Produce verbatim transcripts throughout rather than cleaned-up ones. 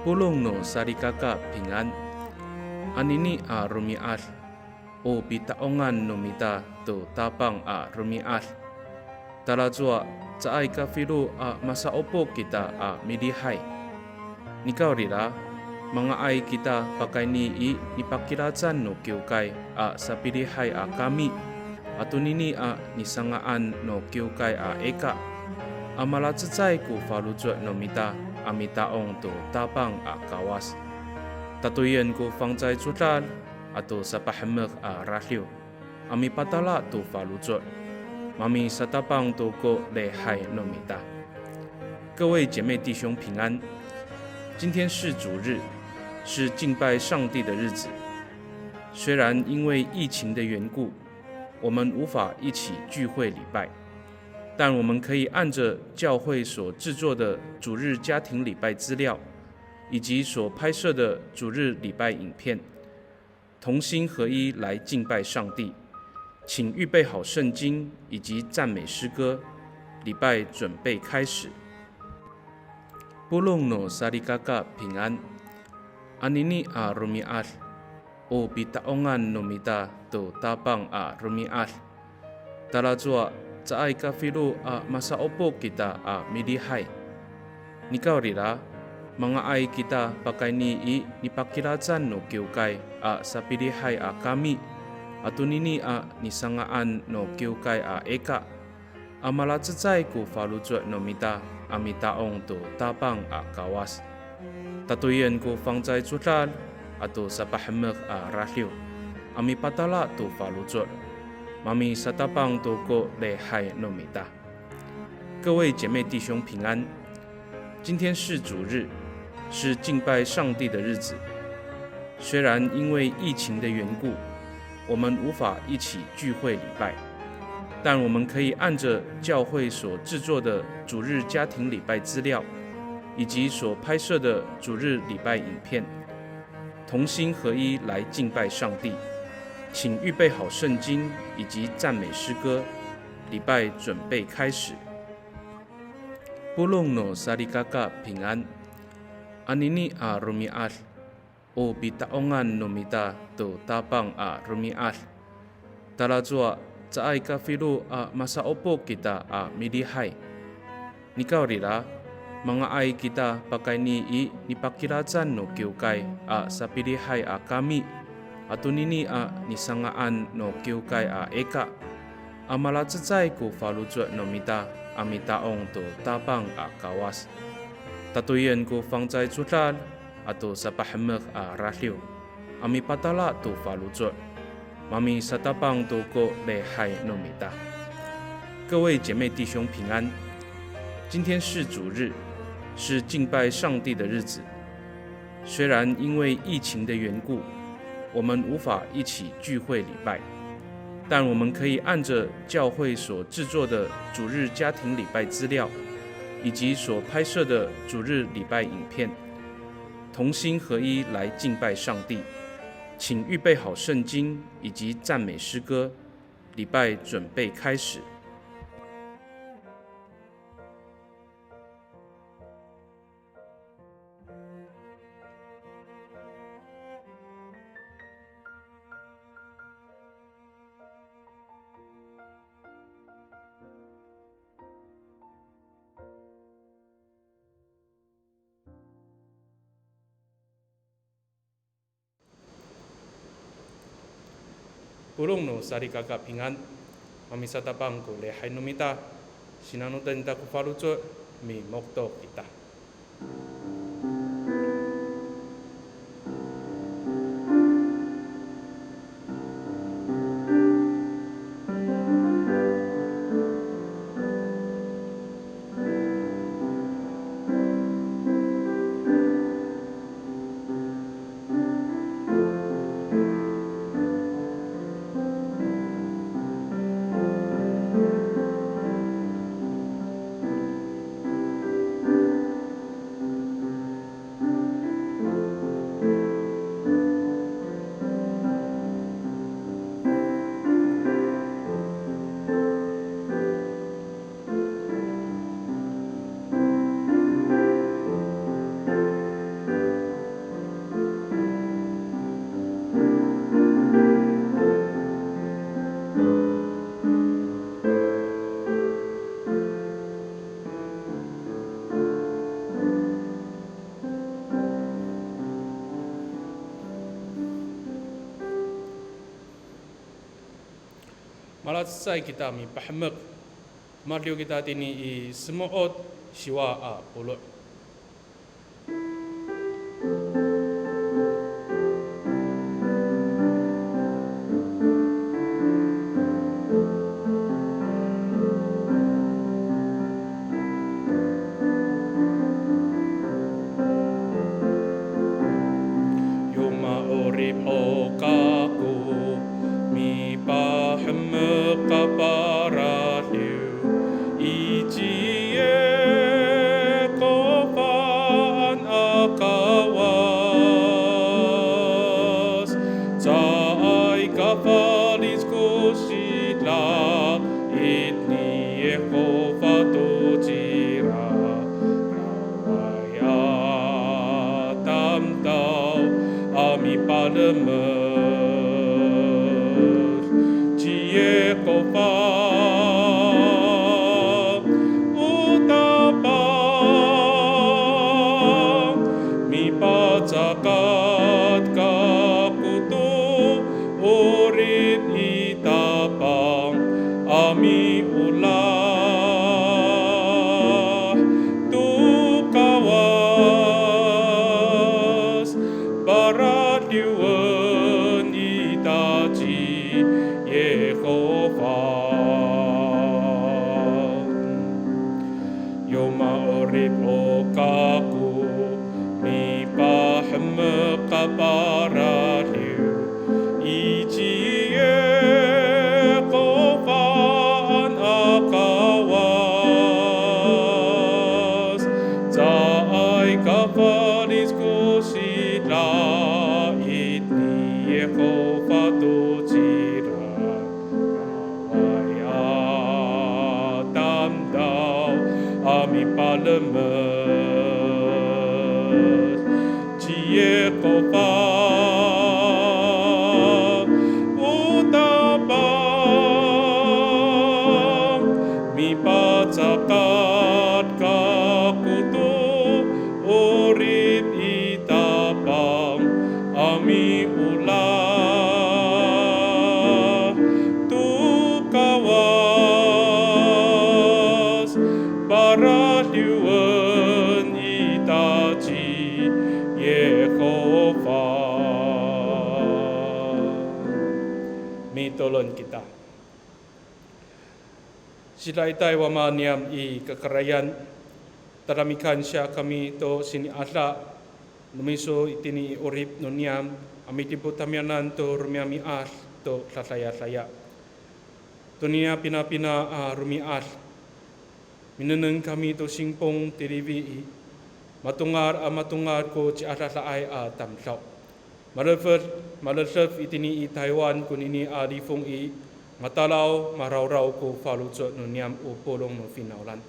Polong no salikaka pingan. Anini a romi'ad, o pita'ongan no mita to Tapang a romi'ad. Talacowa caay kafilo a masa'opo kita a milihay. Nikawrira, manga'ay kita pakayni i nipakilacan no kiwkay a sapilihay a kami, ato nini a nisanga'an no kiwkay a ika, a malacecay ko faloco' no mita a mita'ong to Tapang a Kawas. Tatoyen ko fangcalay codad ato sapahemek a radiw a mipatala to faloco'. Mamisatapang to ko lihay no mita. 各位姐妹弟兄平安，今天是主日，是敬拜上帝的日子。虽然因为疫情的缘故，我们无法一起聚会礼拜，但我们可以按着教会所制作的主日家庭礼拜资料，以及所拍摄的主日礼拜影片，同心合一来敬拜上帝。请预备好圣经以及赞美诗歌，礼拜准备开始。Polong no salikaka pingan. Anini a romi'ad, o pita'ongan no mita to Tapang a romi'ad. Talacowa caay kafilo a masa'opo kita a milihay. Nikawrira, manga'ay kita pakayni i nipakilacan no kiwkay a sapilihay a kami, ato nini a nisanga'an no kiwkay a ika, a malacecay ko faloco' no mita a mita'ong to Tapang a Kawas. Tatoyen ko fangcalay codad ato sapahemek a radiw a mipatala to faloco'. Mamisatapang to ko lihay no mita. 各位姐妹弟兄平安，今天是主日，是敬拜上帝的日子。虽然因为疫情的缘故，我们无法一起聚会礼拜，但我们可以按着教会所制作的主日家庭礼拜资料，以及所拍摄的主日礼拜影片，同心合一来敬拜上帝。请预备好圣经以及赞美诗歌，礼拜准备开始。Polong no salikaka pingan. Anini a romi'ad, o pita'ongan no mita to Tapang a romi'ad. Talacowa caay kafilo a masa'opo kita a milihay. Nikawrira, manga'ay kita pakayni i nipakilacan no kiwkay a sapilihay a kami, ato nini a nisanga'an no kiwkay a ika, a malacecay ko faloco' no mita a mita'ong to Tapang a Kawas. Tatoyen ko fangcalay codad ato sapahemek a radiw a mipatala to faloco'. Mamisatapang to ko lihay no mita. 各位姐妹弟兄平安，今天是主日，是敬拜上帝的日子。虽然因为疫情的缘故，我们无法一起聚会礼拜，但我们可以按着教会所制作的主日家庭礼拜资料，以及所拍摄的主日礼拜影片，同心合一来敬拜上帝。请预备好圣经以及赞美诗歌，礼拜准备开始。Polong no salikaka pingan, mamisatapang ko lihay no mita, sinanoten ita ko faloco', mimokto kita. Malacecay kita mipahemek. Madiw kita tini i Semo'ot siwa a polo'. Yo ma'orip ho kako, mipahemek ka paradiw i ci Yehofaan a Kawas. Caay ka falic ko sidaid ni Yehofa to cira. Awaay a tamdaw a mipalemed, ci Yehofa o Tapang, mipacakat kako to 'orip i Tapang a miolah to Kawas, paradiwen ita ci Yehofa. Yo ma'orip ho kako, mipahemek ka paradiw i ci Yehofaan a Kawas. Caay ka falic ko sidaid ni Yehofa to cira. Awaay a tamdaw a mipalemed, ci Yehofa o Tapang, mipacakat kako to 'orip i Tapang a miolah to Kawas, paradiwen ita ci Yehofa. Mitolon kita. Sidaitay Wama niyam i kakarayan, tada mikansiya kami to sini'ada no miso itini i 'orip no niyam a midipot tamiyanan to romi'ami'ad to dadayadaya. Tonini a pinapina a romi'ad, minengneng kami to singpong tilifi i, matongal a matongal ko ciadadaay a tamdaw. Maledef, maledef itini i Taywan konini a lifong i, matalaw marawraw ko faloco' no niyam o polong no finawlan.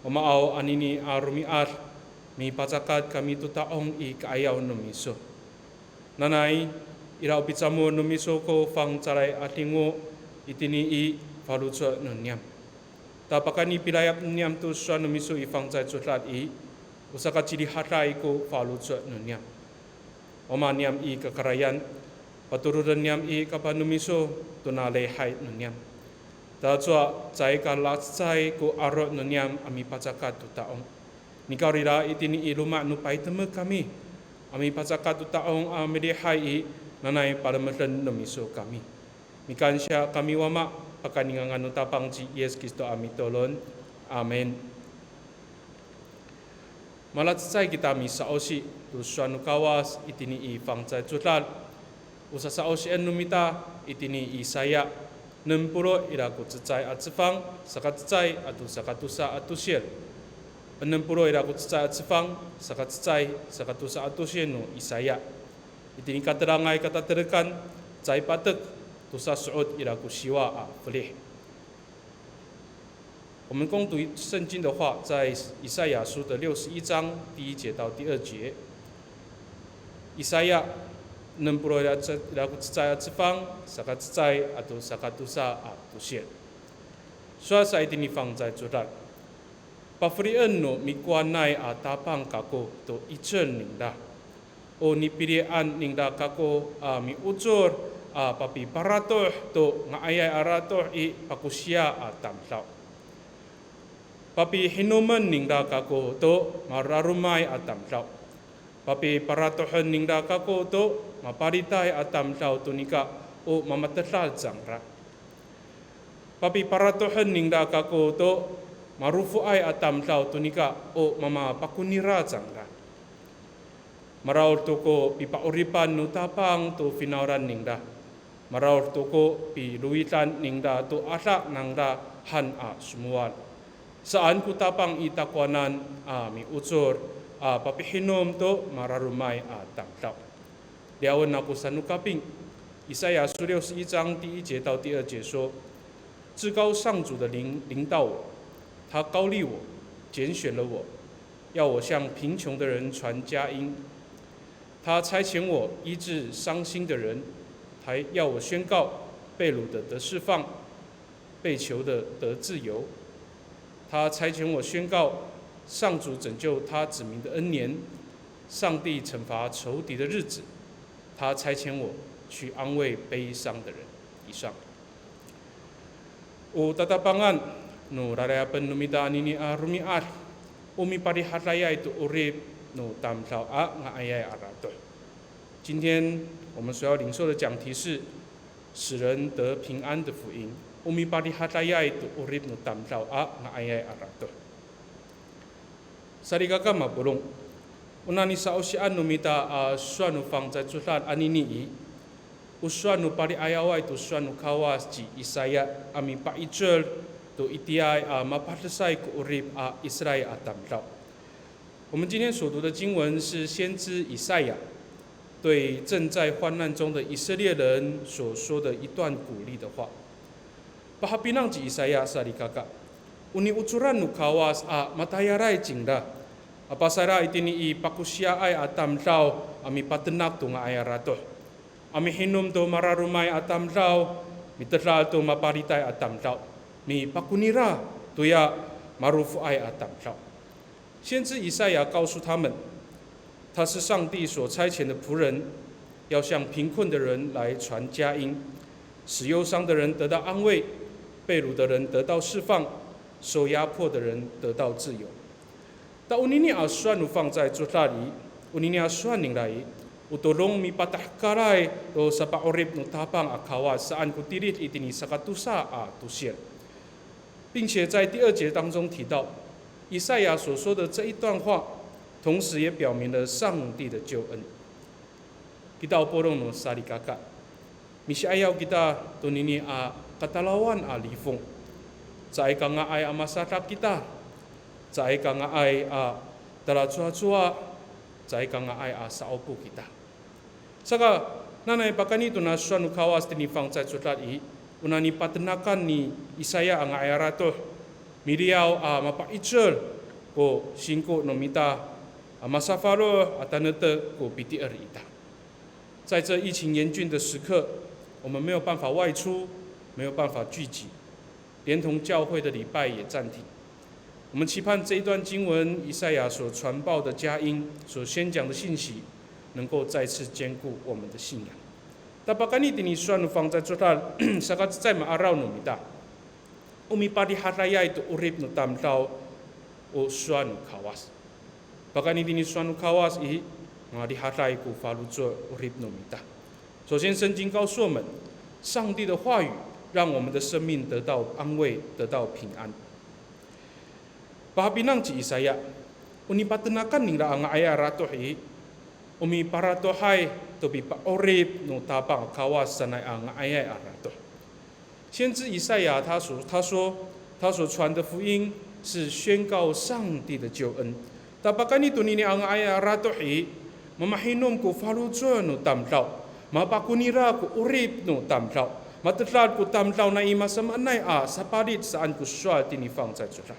O maaw anini a romi'ad, mipacakat kami to ta'ong i ka'ayaw no miso. Nanay, ira o picamol no miso ko fangcalay a 'adingo itini i faloco' no niyam. Ta pakayni pilayap niyam to sowal no miso i fangcalay codad i, o sakacirihaday ko faloco' no niyam. Wama niyam i kakarayan, patoroden niyam i kapah no miso tona lihay no niyam. Tacowa caay ka lacecay ko aro' no niyam a mipacakat to ta'ong. Nikawrira itini i loma' no paytemek kami a mipacakat to ta'ong a milihay i, nanay palemeden no miso kami. Mikansiya kami Wama, pakayni ngangan no Tapang ci Yis Kristo a mitolon. Amin. Malacecay kita misa'osi to sowal no Kawas itini i fangcalay codad. O sasa'osien no mita itini i Isaya enem polo' ira ko cecay a cefang, sakacecay ato sakatosa a tosil. Enem polo' ira ko cecay a cefang, sakacecay, sakatosa a tosil no Isaya. Itini katelangay katatelekan, cecay patek, tosa so'ot ira ko siwa a felih. 我们恭读圣经的话，在以赛亚书的六十一章第一节到第二节。以赛亚 enem polo' ira ko cecay a cefang, sakacecay ato sakatosa a tosil. Sowal sa itini fangcalay codad. Pafelien no mikowanay a Tapang kako to 'icel ningra. O nipilian ningra kako a miocor a papiparatoh to nga'ayay a ratoh i pakosiya a tamdaw. Papihinomen ningra kako to mararomay a tamdaw. Papiparatohen ningra kako to mapalitay a tamdaw to nika o mamatedal cangra. Papiparatohen ningra kako to marofoay a tamdaw to nika o mamapakonira cangra. Maraod to ko pipa'oripan no Tapang to finawlan ningra. Maraod to ko pilowidan ningra to ada nangra han a somowal. Saan ko Tapang i takowanan a miocor a papihinom to mararomay a tamdaw. Liyawen ako sano kaping, 以赛亚书六十一章第一节到第二节说，至高上主的灵临到我，他膏立我，拣选了我，要我向贫穷的人传佳音。他差遣我医治伤心的人，还要我宣告被掳的得释放，被囚的得自由。他差遣我宣告上主拯救他子民的恩年，上帝惩罚仇敌的日子。他差遣我去安慰悲伤的人。以上。O tatapangan no lalayapen no mita anini a romi'ad, o miparihadayay to 'orip no tamdaw a nga'ayay a ratoh. 今天我们所要领受的讲题是使人得平安的福音。O miparihadayay to 'orip no tamdaw a nga'ayay a ratoh. Salikaka mapolong, o nani sa'osian no mita a sowal no fangcalay codad anini i, o sowal no pali'ayaway to sowal no Kawas ci Isaya a mipa'icel to itiyaay a mapadesay ko 'orip a Israil a tamdaw. 我们今天所读的经文是先知以赛亚对正在患难中的以色列人所说的一段鼓励的话。Pahapinang ci Isaya salikaka, o niocoran no Kawas a matayalay cingra a pasayra itini i pakosiyaay a tamdaw a mipatenak to nga'ay a ratoh, a mihinom to mararomay a tamdaw, mitedal to mapalitay a tamdaw, mipakonira toya marofoay a tamdaw. 先知以赛亚告诉他们，他是上帝所差遣的仆人，要向贫困的人来传佳音，使忧伤的人得到安慰，被掳的人得到释放，受压迫的人得到自由。Ta onini a sowal no fangcalay codad i, onini a sowal ningra i, o todong mipatahekalay to sapa'orip no Tapang a Kawas saan ko tilid itini sakatosa a tosil. 并且在第二节当中提到，以赛亚所说的这一段话，同时也表明了上帝的救恩。Kita o polong no salikaka, misi'ayaw kita tonini a katalawan a lifong. Caay ka nga'ay a masadak kita, caay ka nga'ay a talacowacowa, caay ka nga'ay a sa'opo kita. Saka, nanay pakayni tona sowal no Kawas tini fangcalay codad i, o nani patenakan ni Isaya a nga'ay a ratoh, miliyaw a mapa'icel ko singko no mita a masafaloh a tanektek ko pitier ita. 在这疫情严峻的时刻，我们没有办法外出，没有办法聚集，连同教会的礼拜也暂停。我们期盼这一段经文，以赛亚所传报的佳音，所宣讲的信息，能够再次坚固我们的信仰。Ta pakayni tini sowal no fangcalay codad, saka cecay ma'araw no mita, o miparihadayay to 'orip no tamdaw o sowal no Kawas. Pakayni tini sowal no Kawas i, mangarihaday ko faloco' 'orip no mita. 首先，圣经告诉我们，上帝的话语让我们的生命得到安慰，得到平安。Pahapinang ci Isaya, o nipatenakan ningra a nga'ayay a ratoh i, o miparatohay to pipa'orip no Tapang a Kawas sanay a nga'ayay a ratoh. 先知以赛亚他所，他说，他所传的福音是宣告上帝的救恩。Ta pakayni tonini a nga'ayay a ratoh i, mamahinom ko faloco' no tamdaw, mapakonira ko 'orip no tamdaw, matedal ko tamdaw nai masamaanay a sapalit saan ko sowal tini fangcalay codad.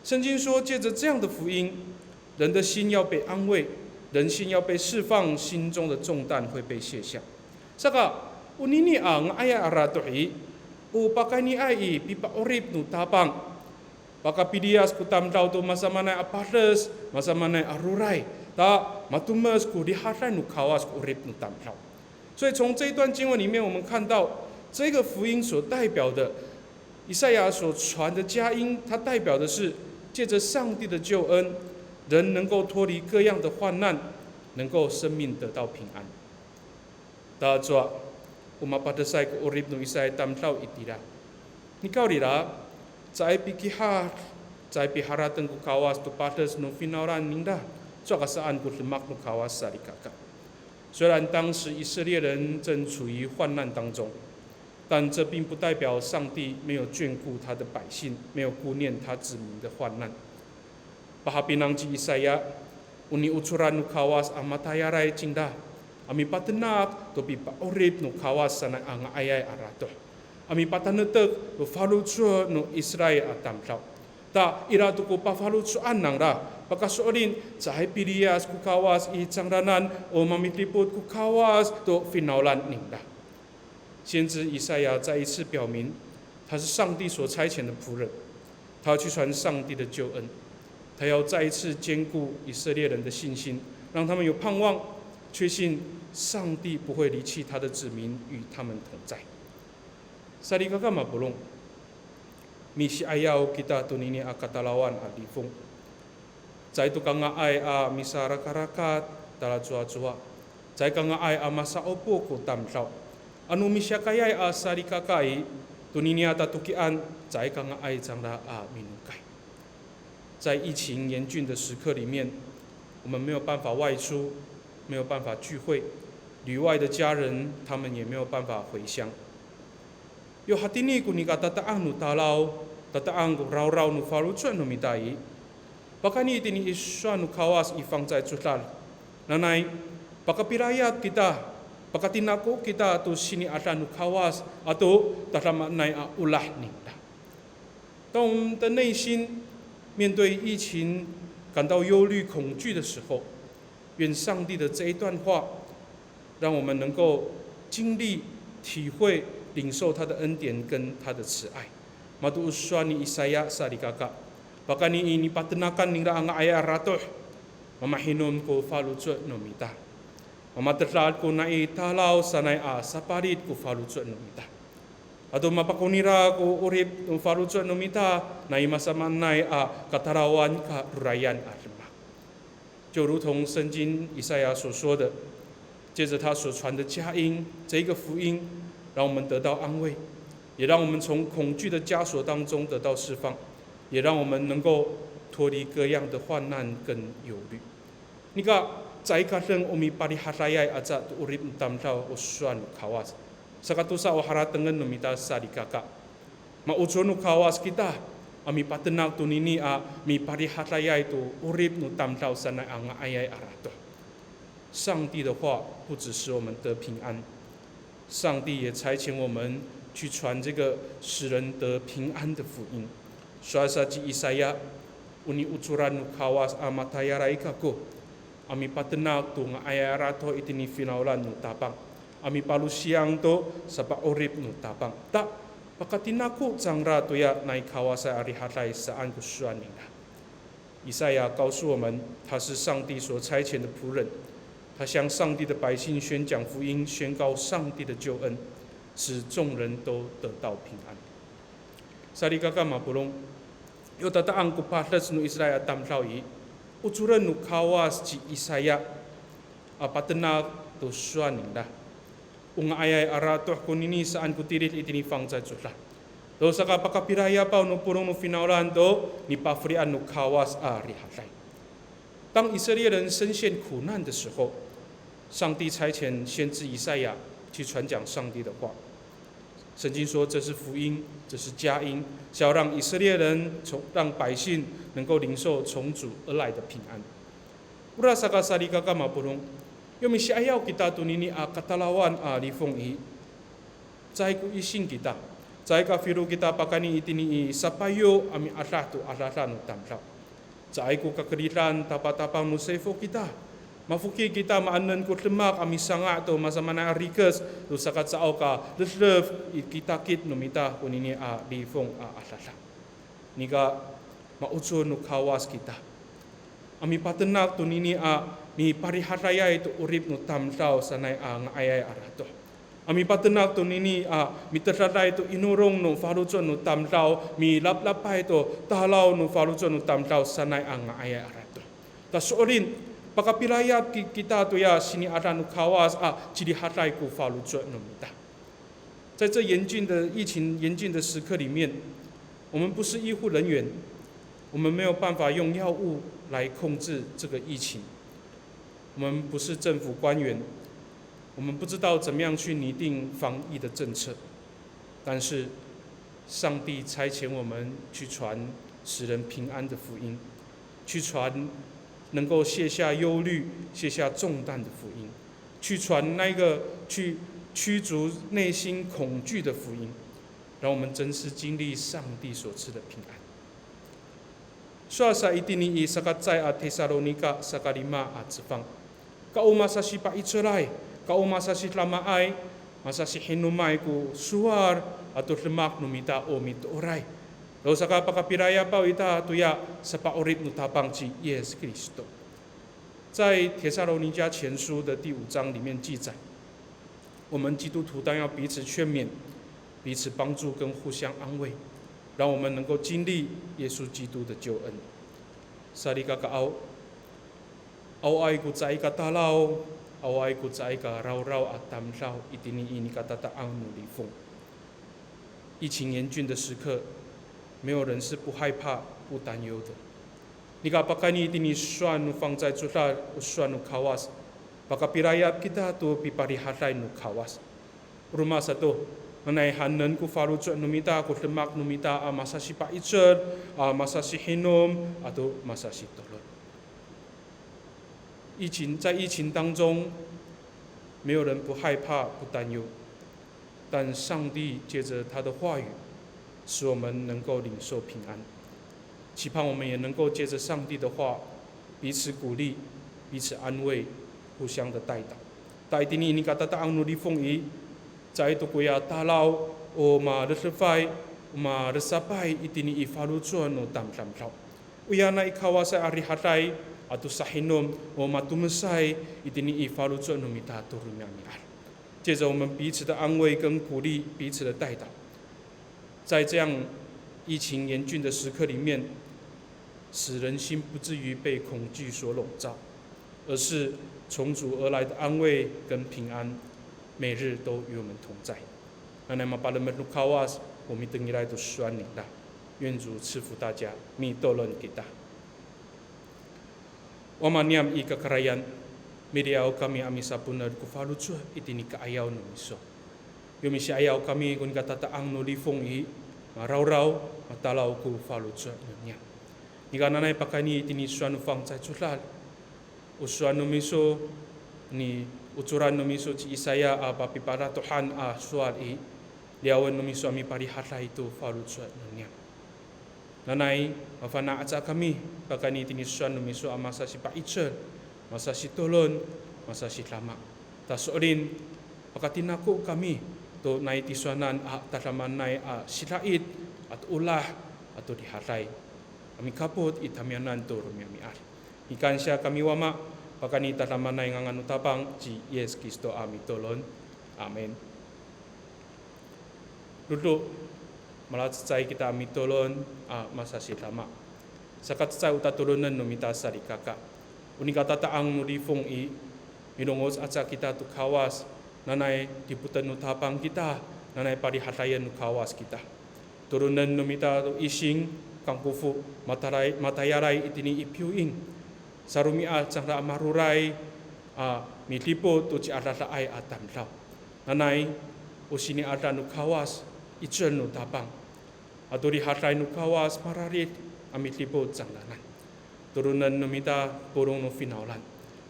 圣经说，借着这样的福音，人的心要被安慰，人心要被释放，心中的重担会被卸下。Saka, onini a nga'ayay a ratoh i, o pakayniay i pipa'orip no Tapang, pakapiliyas ko tamdaw to masamaanay a pades, masamaanay a roray, ta matomes ko rihaday no Kawas ko 'orip no tamdaw. 所以从这一段经文里面，我们看到这个福音所代表的，以赛亚所传的佳音，它代表的是借着上帝的救恩，人能够脱离各样的患难，能够生命得到平安。Tacowa, o mapadesay ko 'orip no Israil tamdaw itira. Nikawrira, caay pikihar, caay piharateng ko Kawas to pades no finawlan ningra, cowa ka saan ko demak no Kawas salikaka. 虽然当时以色列人正处于患难当中，但这并不代表上帝没有眷顾他的百姓，没有顾念他子民的患难。Pahapinang ci Isaya, o niocoran no Kawas a matayalay cingra, a mipatenak to pipa'orip no Kawas sanay a nga'ayay a ratoh, a mipatanektek to faloco' no Israil a tamdaw. Ta ira to ko pafaloco'an nangra, pakaso'elin caay piliyas ko Kawas i cangraanan, o mamidipot ko Kawas to finawlan ningra. 先知以赛亚再一次表明，他是上帝所差遣的仆人，他要去传上帝的救恩，他要再一次坚固以色列人的信心，让他们有盼望，确信上帝不会离弃他的子民，与他们同在。Salikaka mapolong, misi'ayaw kita tonini a katalawan a lifong. Caay to kanga'ay a misarakarakat talacowacowa. Caay kanga'ay a masa'opo ko tamdaw. Ano misiyakayay a salikaka i, tonini a tatokian, caay kanga'ay cangra a minokay. 在疫情严峻的时刻里面，我们没有办法外出，没有办法聚会，旅外的家人他们也没有办法回乡。Yo hatini ko nika tata'ang no talaw, tata'ang ko rawraw no faloco' no mita i, pakayni itini i sowal no Kawas i fangcalay codad. Nanay, pakapilayap kita, pakatinako kita to sini'ada no Kawas ato tadamaanay a olah ningra. 当我们的内心面对疫情感到忧虑、恐惧的时候，愿上帝的这一段话，让我们能够经历、体会、领受他的恩典跟他的慈爱。Mato o sowal ni Isaya salikaka, pakayni i nipatenakan ningra a nga'ayay a ratoh, mamahinom ko faloco' no mita. Mamatedal ko nai talaw sanay a sapalit ko faloco' no mita. Ato mapakonira ko 'orip no faloco' no mita, nai masamaanay a katalawan karorayan a demak. 就如同圣经以赛亚所说的，借着他所传的佳音，这一个福音，让我们得到安慰，也让我们从恐惧的枷锁当中得到释放，也让我们能够脱离各样的患难跟忧虑。Nika, caay ka deng o miparihadayay aca to 'orip no tamdaw o sowal no Kawas. Sakatosa o haratengen no mita salikaka. Maocor no Kawas kita a mipatenak tonini a miparihadayay to 'orip no tamdaw sanay a nga'ayay a ratoh. 上帝的话不只使我们得平安，上帝也差遣我们去传这个使人得平安的福音。Sowal sa ci Isaya, o niocoran no Kawas a matayalay kako, a mipatenak to nga'ayay a ratoh itini finawlan no Tapang, a mipalosiyang to sapa'orip no Tapang. Ta, pakatinako cangra toya nai Kawasay a rihaday saan ko sowal ningra. 以赛亚告诉我们，他是上帝所差遣的仆人，他向上帝的百姓宣讲福音，宣告上帝的救恩，使众人都得到平安。Salikaka mapolong, yo tata'ang ko pades no Israil a tamdaw i, ocoren no Kawas ci Isaya a patenak to sowal ningra. O nga'ayay a ratoh konini saan ko tilid itini fangcalay codad. To saka pakapirayapaw no polong no finawlan to nipafelian no Kawas a rihaday. 当以色列人深陷苦难的时候，上帝差遣先知以赛亚去传讲上帝的话。圣经说这是福音，这是佳音，是要让以色列人从，让百姓能够领受从主而来的平安。Orasaka salikaka mapolong, yo misi'ayaw kita tonini a katalawan a lifong i, caay ko ising kita, caay ka filo kita pakayni itini i sapayo a mi'adah to adada no tamdaw. Caay ko kakeridan tapatapang no sifo kita. Mafokil kita maanen ko demak a misanga' to masamaanay a rikec to saka caay ka ledef i kitakit no mita konini a lifong a adada. Nika, maocor no Kawas kita. A mipatenak tonini a miparihadayay to 'orip no tamdaw sanay a nga'ayay a ratoh. A mipatenak tonini a mitedalay to inorong no faloco' no tamdaw, milaplapay to talaw no faloco' no tamdaw sanay a nga'ayay a ratoh. Ta so'elin, pakapilayap ki-, kita toya sini'ada no Kawas a cirihaday ko faloco' no mita. 在这严峻的疫情、严峻的时刻里面，我们不是医护人员，我们没有办法用药物来控制这个疫情。我们不是政府官员，我们不知道怎么样去拟定防疫的政策。但是，上帝差遣我们去传使人平安的福音，去传能够卸下忧虑、卸下重担的福音，去传那个去驱逐内心恐惧的福音，让我们真实经历上帝所赐的平安。Sowal sa itini i sakacecay a Tesalonika sakalima a cefang. Ka o masasipa'icelay, ka o masasidamaay, masasihinomay ko sowal ato demak no mita o mitooray. To sakapakapilayapaw ita toya sapa'orip no Tapang ci Yis Kristo. 在帖撒罗尼迦前书的第五章里面记载，我们基督徒当要彼此劝勉、彼此帮助跟互相安慰，让我们能够经历耶稣基督的救恩。Salikakaaw, awaay ko caay ka talaw, awaay ko caay ka rawraw a tamdaw itini i nikatata'ang no lifong. 疫情严峻的时刻，没有人是不害怕、不担忧的。Nika pakayni itini sowal no fangcalay codad, o sowal no Kawas, pakapilayap kita to piparihaday no Kawas. Roma sato, nanay haenen ko faloco' no mita ko demak no mita a masasipa'icel, a masasihinom, ato masasitolon. 疫情，在疫情当中，没有人不害怕、不担忧，但上帝借着他的话语，使我们能够领受平安。期盼我们也能够借着上帝的话，彼此鼓励、彼此安慰、互相的代祷。Ta itini i nikatataang no lifong i, caay to koya talaw, o maledefay, o maresapay itini i faloco' no tamdamdaw. Oya nai Kawasay a rihaday ato sahinom, o matomesay itini i faloco' no mita to romi'ami'ad. 借着我们彼此的安慰跟鼓励，彼此的代祷，在这样疫情严峻的时刻里面，使人心不至于被恐惧所笼罩，而是从主而来的安慰跟平安，每日都与我们同在。Nanay mapalemed no Kawas, o mitengilay to sowal ningra. 愿主赐福大家。Mitolon kita. Wama niyam i kakarayan, miliyaw kami a misaponed ko faloco' itini ka'ayaw no miso. Yo misi'ayaw kami ko nikatataang no lifong i, marawraw, matalaw ko faloco' no niyam. Nika nanay pakayni itini sowal no fangcalay codad, o sowal no miso, ni ocoran no miso ci Isaya a papiparatohan a sowal i, liyawen no miso a miparihaday to faloco' no niyam. Nanay, mafana' aca kami, pakayni tini sowal no miso a masasipa'icel, masasitolon, masasidama. Ta so'elin, pakatinako kami, to nai tisowanan a tadamaanay a sida'it, ato olah, ato rihaday. A mikapot i tamiyanan to romi'ami'ad. Mikansiya kami Wama, pakayni tadamaanay ngangan no Tapang, ci Yis Kristo a mitolon. Amin. Dodo, malacecay kita a mitolon, a masasidama. Sakacecay o tatolonen no mita salikaka. O nikatataang no lifong i, milongoc aca kita to Kawas, nanay dipoten no Tapang kita, nanay parihadayen no Kawas kita. Tolonen no mita to ising, kangkofo, matalay, matayalay itini i piyoing. Saromi'ad cangra a maroray, a midipot to ciadadaay a tamdaw. Nanay, o sini'ada no Kawas, 'icel no Tapang. Ato rihaday no Kawas, mararid, a midipot cangraan. Tolonen no mita polong no finawlan.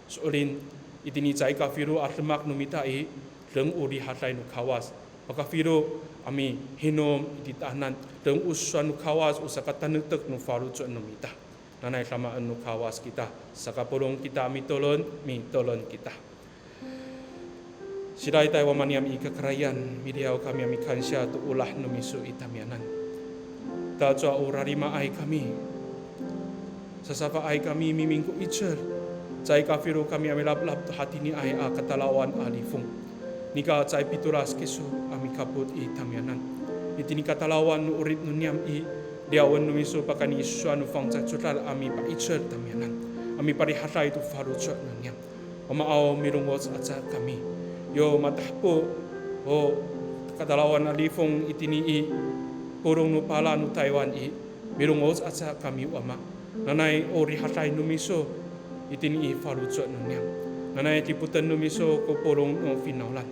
So'elin, itini caay kafilo a demak no mita i, deng o rihaday no Kawas. Pakafilo a mihinom i titaanan, deng o sowal no Kawas, o sakatanektek no faloco' no mita. Nanay damaen no Kawas kita, sakapolong kita a mitolon, mitolon kita. Sida'itay Wama niyam i kakarayan, miliyaw kami a mikansiya to olah no miso i tamiyanan. Tacowa o rarimaay kami. Sasafaay kami mimingko 'icel. Caay kafilo kami a milaplap to hatiniay a katalawan a lifong. Nika caay pitolas kiso a mikapot i tamiyanan. Itini katalawan no 'orip no niyam i, liyawen no miso pakayni i sowal no fangcalay codad a mipa'icel tamiyanan, a miparihaday to faloco' no niyam. Wamaaw, milongoc aca kami. Yo matahepo o katalawan a lifong itini i polong no pala no Taywan i, milongoc aca kami Wama. Nanay o rihaday no miso itini i faloco' no niyam. Nanay dipoten no miso ko polong no finawlan.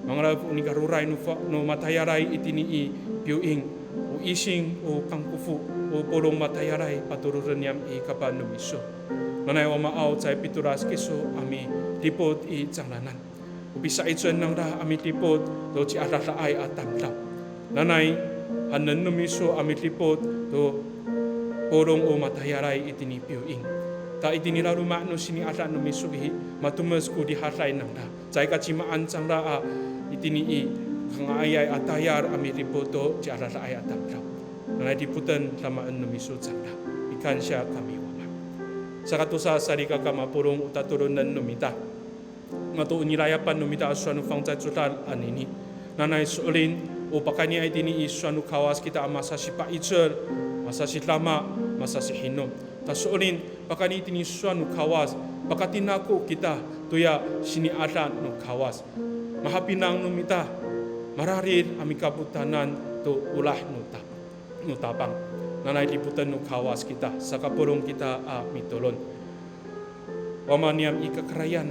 Mangalef o nika roray no, fa, no matayalay itini i piyoing, o ising, o kangkofo, o polong matayalay patoroden niyam i kapan no miso. Nanay Wamaaw, caay pitolas kiso a midipot i cangraanan. O pisa'icel nangra a midipot to ciadadaay a tamdaw. Nanay haenen no miso a midipot to polong o matayalay itini piyoing. Ta itini laloma' no sini'ada no miso i, matomes ko rihaday nangra. Caay ka cimaan cangra a itini i kanga'ayay a tayal a midipot to ciadadaay a tamdaw. Nanay dipoten damaen no miso cangra. Mikansiya kami Wama. Sakatosa, salikaka mapolong o tatolonen no mita. Mato o nilayapan no mita a sowal no fangcalay codad anini. Nanay so'elin, o pakayniay itini i sowal no Kawas kita a masasipa'icel, masasidama, masasihinom. Ta so'elin, pakayni itini sowal no Kawas, pakatinako kita toya sini'ada no Kawas. Mahapinang no mita, mararid a mikapotanan to olah no ta, no Tapang. Nanay dipoten no Kawas kita, sakapolong kita a mitolon. Wama niyam i kakarayan,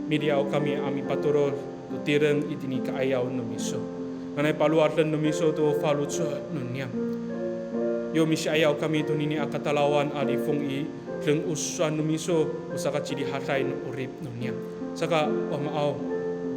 miliyaw kami a mipatorod to tireng itini ka'ayaw no miso. Nanay palowaden no miso to faloco' no niyam. Yo misi'ayaw kami tonini a katalawan a lifong i, deng o sowal no miso o sakacirihaday no 'orip no niyam. Saka Wamaaw,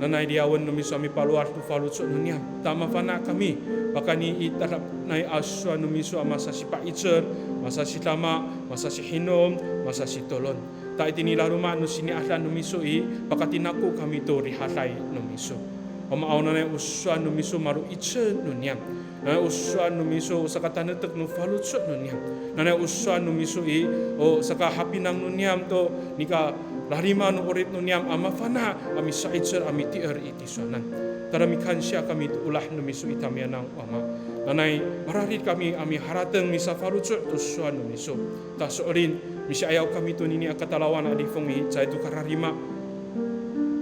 nanay liyawen no miso a mipalowad to faloco' no niyam. Ta mafana' kami, pakayni i tadamaanay a sowal no miso a masasipa'icel, masasidama, masasihinom, masasitolon. Ta itini laloma' no sini'ada no miso i, pakatinako kami to rihaday no miso. Wamaaw, nanay o sowal no miso malo'icel no niyam. Nanay o sowal no miso o sakatanetek no faloco' no niyam. Nanay o sowal no miso i, o sakahapinang no niyam to nika lalima no 'orip no niyam a mafana' a misa'icel a mitier i tisowanan. Tada mikansiya kami to olah no miso i tamiyanan Wama. Nanay mararid kami a miharateng misafaloco' to sowal no miso. Ta so'elin, misi'ayaw kami tonini a katalawan a lifong i, caay to ka lalima,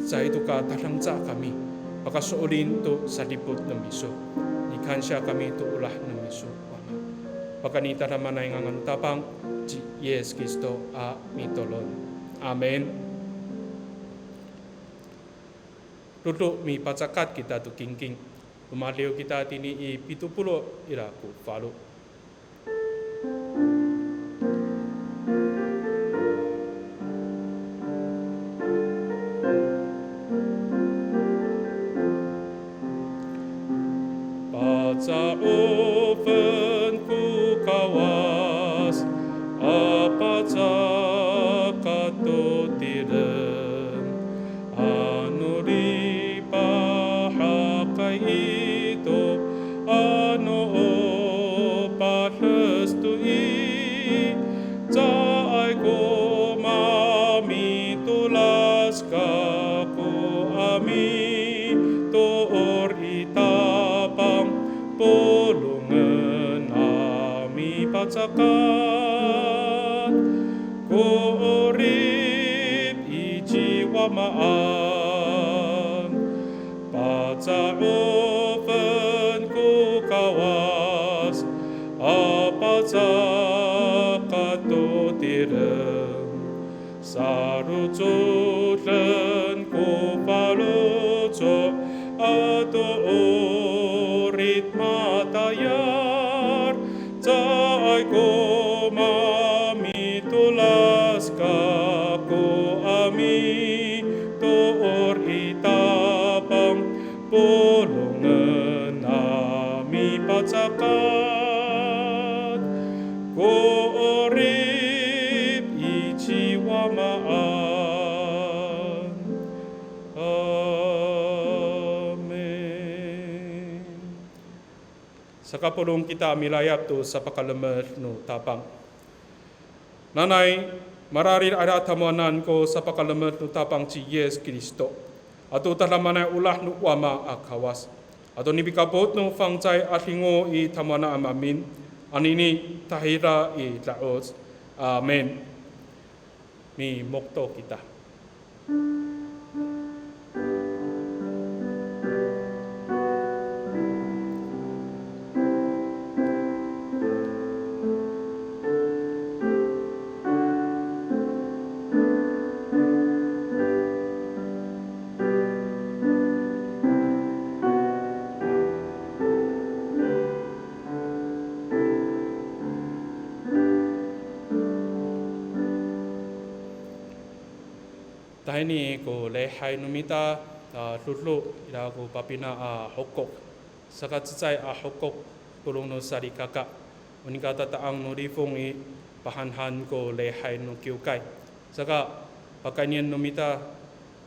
caay to ka tadangca kami, pakaso'elin to sadipot no miso. Mikansiya kami to olah no miso Wama. Pakayni tadamaanay ngangan no Tapang ci Yis Kristo a mitolon. Amin. Dodo mipacakat kita to kingking. Romadiw kita tini i pito polo' ira ko falo. Paca'ofen ko Kawas a pacakat to tireng, ano lipahakay ito, ano o pades to i, caay ko mamitolas kako a mitoor i Tapang, polongen a mipacakat ko 'orip i ci Wamaan. Paca'ofen ko Kawas a pacakat to tireng, sarocoden ko faloco' ato 'orip matayal, caay ko mamitolas kako a mitoor i Tapang, polongen a mipacakat ko 'orip i ci Wamaan. Amin. Sakapolong kita milayap to sapakalemed no Tapang. Nanay mararid ira tamowanan ko sapakalemed no Tapang ci Yis Kristo, ato tadamaanay olah no Wama a Kawas, ato nipikapot no fangcalay a 'Adingo i tamowanan a maemin, anini tahira i da'oc. Amin. Mimokto kita. Tahini ko lihay no mita, a, dodo ira ko papina a hokok. Saka cecay a hokok, polong no salikaka. O nika tata'ang no lifong i, pahanhan ko lihay no kiwkay. Saka pakaynien no mita,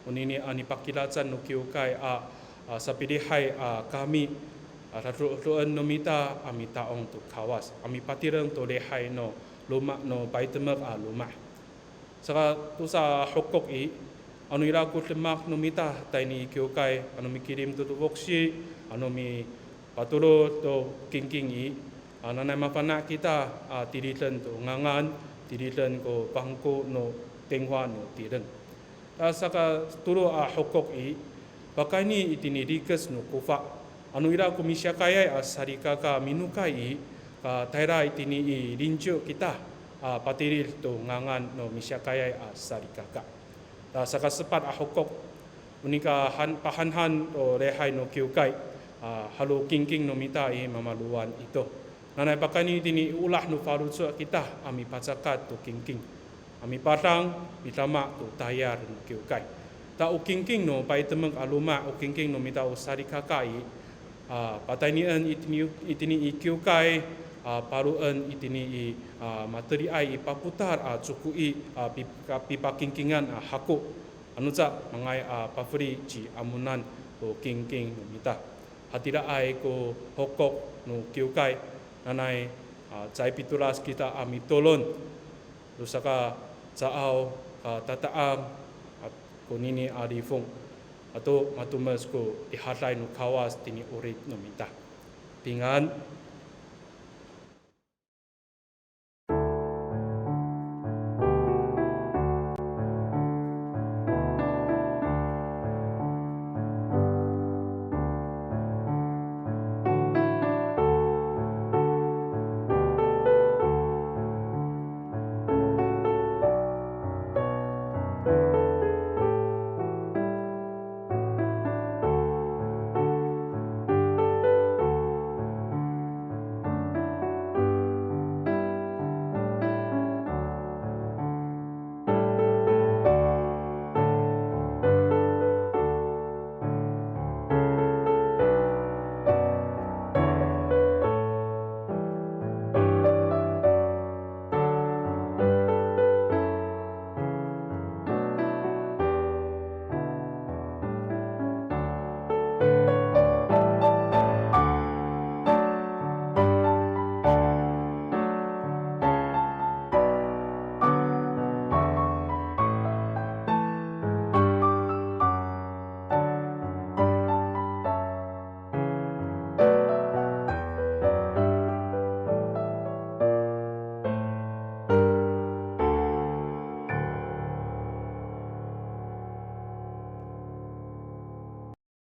onini a nipakilacan no kiwkay a, a, sapilihay a kami, a, dadodoen no mita a mita'ong to Kawas, a mipatireng to lihay no loma' no paytemek a loma'. Saka tosa hokok i, ano ira ko demak no mita tayni i kiwkay, ano mikilim to to foksi, ano mipatolo to kingking i, a, nanay mafana' kita, a, tiliden to ngangan, tiliden ko pangko no tingwa no tireng. Ta saka tolo a hokok i, pakayni itini rikec no kofa, ano ira ko misiyakayay a salikaka minokay i, ka tayra itini i linco kita, a, patilid to ngangan no misiyakayay a salikaka. Ta saka sepat a hokok, o nika han, pahanhan to lihay no kiwkay, a, halo kingking no mita i mamalowan ito. Nanay pakayni itini i olah no faloco' kita a mipacakat to kingking, a mipadang midama to tayal no kiwkay. Ta o kingking no paytemek a loma', o kingking no mita o salikaka i, a, pataynien itini, itini i kiwkay, a, paloen itini i, a, mateliay i papotal a coko i, a, pi-, pipakingkingan a hako. Anoca manga'ay a pafeli ci Amonan ko kingking no mita. Hatiraay ko hokok no kiwkay, nanay, a, caay pitolas kita a mitolon to saka caaw ka tata'ang, a, konini a lifong, ato matomes ko rihaday no Kawas tini 'orip no mita. Pingan.